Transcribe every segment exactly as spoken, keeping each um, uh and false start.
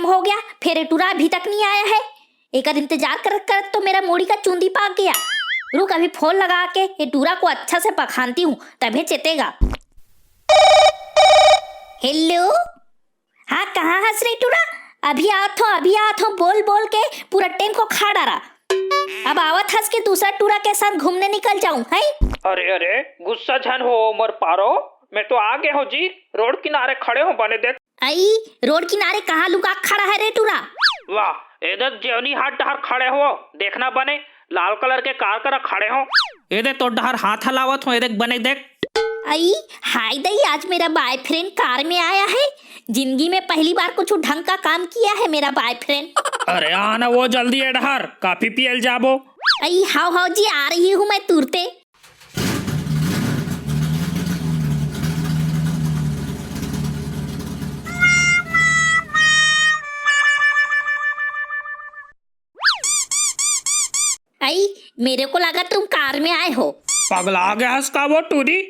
हो गया, फिर ये टूरा अभी तक नहीं आया है। एकर इंतजार करत करत तो मेरा मूड़ी का चूंदी पाक गया। रुक, अभी फोन लगा के ये टूरा को अच्छा से पखानती हूँ, तभे चेतेगा। हेलो, हाँ, कहाँ हस रे टूरा? अभी आत हो, अभी आत हो, बोल बोल के पूरा टेम को खा डारा। अब आवत हस के दूसरा टूरा के साथ घूमने निकल जाऊं, है? अरे अरे, गुस्सा झन हो मोर पारो, मैं तो आ गए हो जी। रोड किनारे खड़े हो, बने देख। आई, रोड किनारे कहाँ लुका खड़ा है रे टूरा? वाह, ए देख जेवनी हाट डहर खड़े हो, देखना बने, लाल कलर के कार करा खड़े हो। ए दे तो डहर हाथ हलावत हो, ए देख बने देख। आई, हाय दई, आज मेरा बॉयफ्रेंड कार में आया है। जिंदगी में पहली बार कुछ ढंग का काम किया है मेरा बॉयफ्रेंड। अरे आना वो जल्दी ए डहर, कॉफी पियल जाबो। आई, हाव हाव जी, आ रही हूँ मैं तुरते। आई, मेरे को लगा तुम कार में आए हो। पगला गया हस का वो टूरी?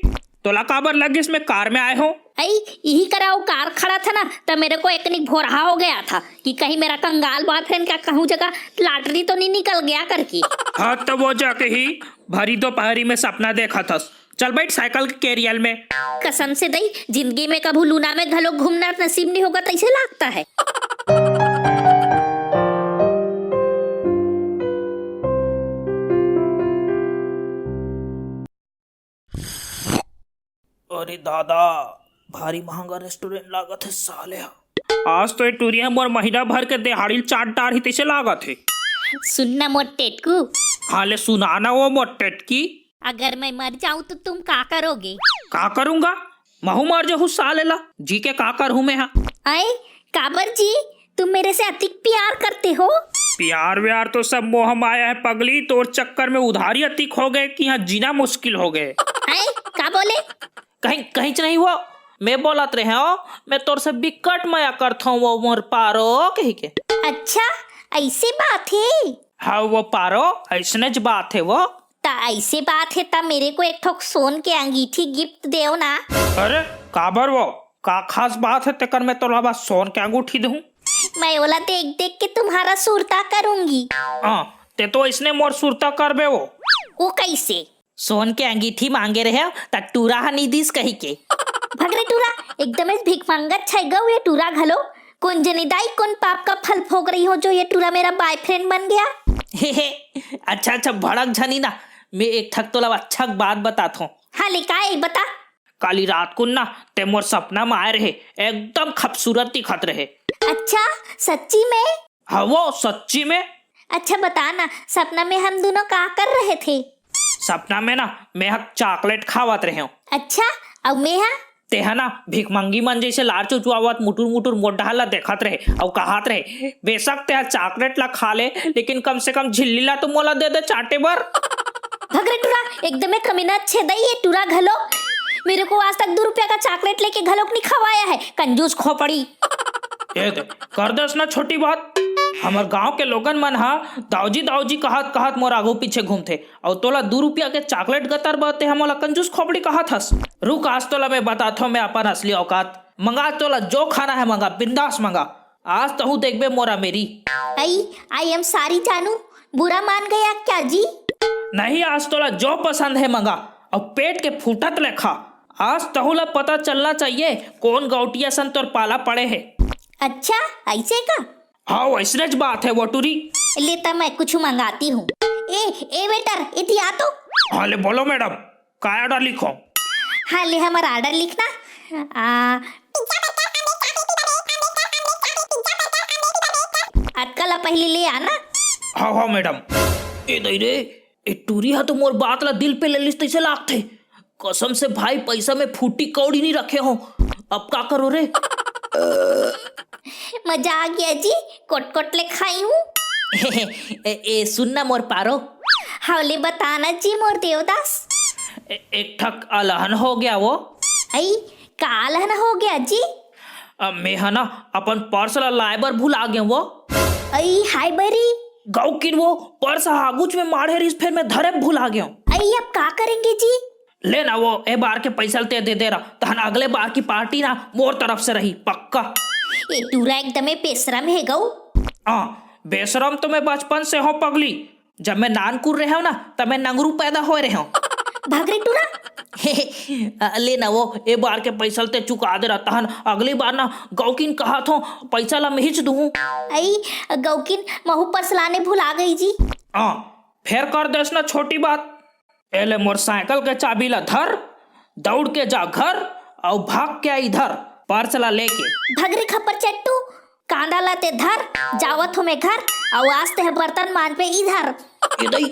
तोला काबर लगिस मैं कार में आए हो? आई, यही करा वो कार खड़ा था ना, तो मेरे को एक निक भोरहा हो गया था कि कहीं मेरा कंगाल बॉयफ्रेंड का कहूँ जगह लॉटरी तो नहीं निकल गया करके। हाँ, तो वो जाके ही भरी दोपहरी में सपना देखा थस। चल बैठ साइकिल के कैरियर में। कसम से दई, जिंदगी में कभू लूना में घलो घूमना नसीब नहीं होगा, तैसे लगता है। अरे दादा, भारी महंगा रेस्टोरेंट लागत है साले ह। आज तो ये टूरिया मोर महीना भर के दिहाड़ी चाट डार ही तैसे लागत है। सुनना मोर टेटकू। हाँ ले सुना ना वो मोर टेटकी। अगर मैं मर जाऊं तो तुम का करोगे? का करूंगा? महू मर जाहू साले ला, जी के का करहूं मैं हा? आए, काबर जी? तुम मेरे से अतिक प्यार करते हो? प्यार व्यार तो सब मोह माया है पगली, तोर चक्कर में उधारी अतिक हो गए कि यहाँ जीना मुश्किल हो गए। आए, का बोले? कहीं, कहीं च नहीं वो, मैं बोलत रहे हो, मैं तोर से बिकट मया करत हूँ वो मोर पारो कही के। अच्छा, ऐसे बात है? हाँ वो पारो, ऐसने ज बात है वो। ता ऐसे बात है ता मेरे को एक ठोक सोन के अंगीठी गिफ्ट देव ना। अरे काबर वो, का खास बात है तेकर मैं तोला बस सोन के अंगूठी दूँ? मैं ओला देख देख के तुम्हारा सुरता करूंगी। हाँ, ते तो इसने मोर सुरता करबे वो। वो कैसे? सोन के अंगीठी मांगे रहे त टूरा ह नी दिस कही के। भगरे टूरा, एकदम इस भिखमंगत छै गऊ ये टूरा घलो। कौन जनी दाई, कौन पाप का फल भोग रही हो जो ये टूरा मेरा बॉयफ्रेंड बन गया? हे हे, अच्छा अच्छा भड़क झनी ना, मैं एक ठक तोला अच्छा बात बतात हूँ। हाँ ले का है, बता। काली रात को ना ते मोर सपना में आए रहे, एकदम खूबसूरत दिखत रहे। अच्छा, सच्ची में? हाँ वो सच्ची में। अच्छा बता ना, सपना में हम दोनों का कर रहे थे? सपना में ना मैं ह चॉकलेट खावत रहे हूँ। अच्छा, अउ मैं हा? तेहा ना भिखमंगी मन जैसे लार चुचुआवत मुटुर मुटुर मोर डहर ला देखत रहे अउ कहत रहे, "बेशक तेहा चॉकलेट ला खा ले, लेकिन कम से कम झिल्ली ला तो मोला दे दे चाटे बर।" भगरे टूरा, एकदमे कमीना छेदई ये टूरा घलो। मेरे को आज तक दो रुपया का चॉकलेट लेके घलोक नहीं खवाया है, कंजूस खोपड़ी। ए दे, कर दस ना छोटी बात। हमर गांव के लोगन मन हा दाऊजी दाऊजी कहत कहत मोर आगू पीछे घूमथे, अउ तोला दू रुपया के चॉकलेट गतर बर ते हमन ला कंजूस खोपड़ी कहत हस। रुक, आज तोला मैं बताथव मैं अपन असली औकात। मंगा तोला जो खाना है मंगा, बिंदास मंगा। आज तहूँ देखबे मोर अमीरी। आई, I am sorry जानू, बुरा मान गया क्या जी? नहीं, आज तोला जो पसंद है मंगा, अउ पेट के फूटत ले खा। आज तहूँ ला पता चलना चाहिए कौन गौटिया सन तोर पाला पड़े है। अच्छा, ऐसे का? हाँ, वैसने ज बात है वो टूरी। ले त मैं कुछ मंगाती हूँ। ए, ए वेटर, इति आ तो। हाँ ले बोलो मैडम, काय ऑर्डर लिखो? हाँ ले हमर ऑर्डर लिखना। आ, अतका ला पहले ले आना। हाँ हाँ मैडम। ए दई रे, ए टूरी हा तो मोर बात ला दिल पे ले लिस तैसे लागथे। कसम से भाई, पैसा में फूटी कौड़ी नहीं रखे हो। अब का करो रे? मजा आ गया जी, कोट कोट ले खाई हूँ। ए, ए, सुन ना मोर पारो। हवले बताना जी मोर देवदास। ए, एक ठक अलहन हो गया वो। आई, का अलहन हो गया जी? अ, मैं ह ना अपन पर्स ला लाए बर भुला गए वो। आई, हाय बरी। गौ किन वो पर्स आगुच में माढ़े रिस, फिर मैं धरे भुला गए। आई, अब का करेंगे जी? ले ना वो, ए बार के पैसा ते दे दे रहा, तहन अगले बार की पार्टी ना मोर तरफ से रही, पक्का। ए टूरा एकदमे बेशरम हे गऊ। हाँ, बेशरम तो मैं बचपन से हूँ पगली। जब मैं नानकुन रहेंव ना, तब मैं नंगरू पैदा होए रहेंव। भगरी टूरा। अ, ले ना वो, ए बार के पैसा ल ते चुका दे रहता हन, अगली बार ना गौकिन कहात हूँ, पैसा ला मिहिच दूँ। अई, गौकिन महू पर्स लाने भुला गई जी। हाँ, फेर कर देस ना छोटी बात। ए ले मोर साइकिल के चाबी ला धर, दौड़ के जा घर, अउ भाग के आ इधर, पर्स ला लेके। भगरी खप्पर चट्टू, कांदा ला ते धर, जावत हो मैं घर, अउ आज ते ह बर्तन मांजबे इधर। ए दई,